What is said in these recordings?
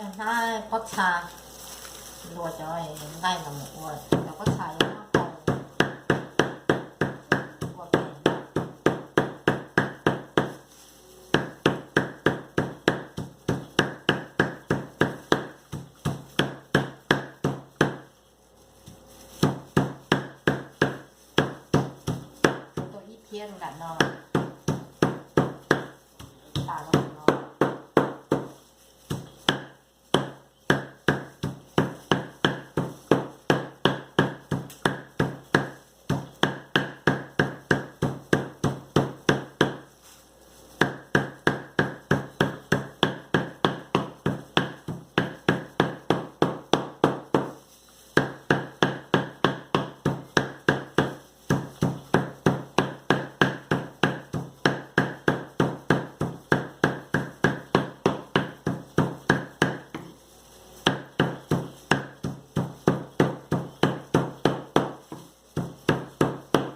Hnab pob txha, luas cov nqaij los mus ua cov pob txha ua nab tau ua pem. Tau ib phiab rau nram no, tas rau nram no.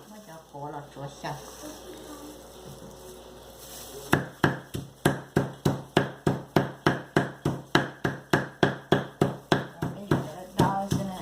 Muab cov quav los tsuav xyaw. Peb yuav cov dawb dawb xwb na.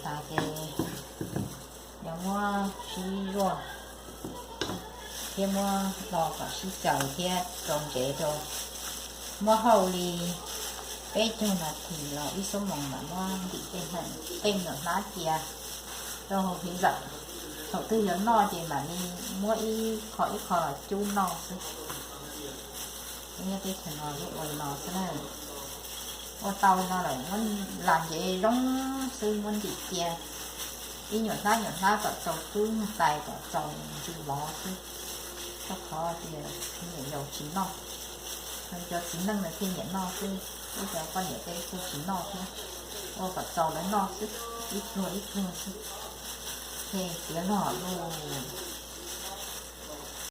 Tas ces yuav muab sib zuaj thiab muab do kom sib xyaw thiab rau ntsev rau. Muab hauj li peb caug nas this los ib xuab moos mam muab ntim tej nyuam hnab cia rau hauv hliv zawm. Thaum twg yuav noj ces mam li muab ib qho ib qho los cub noj xwb. Nyob teb chaws no lub ua li no xwb na. Ua tau li no lawm muab las ncev zoo xwb muab ntim cia. Ib nyuam hnab nyuam hnab kom txaus tub tais kom txaus ntsis vov xwb. Rau qhov tias me nyuam yaus tsis noj, cov txiv neej lawv thiaj nyiam noj xwb. Ib cov poj niam peb kuj tsis noj thiab, ua kom txaus lawv noj xwb, ib pluag ib pluag xwb. Ces tiav los lus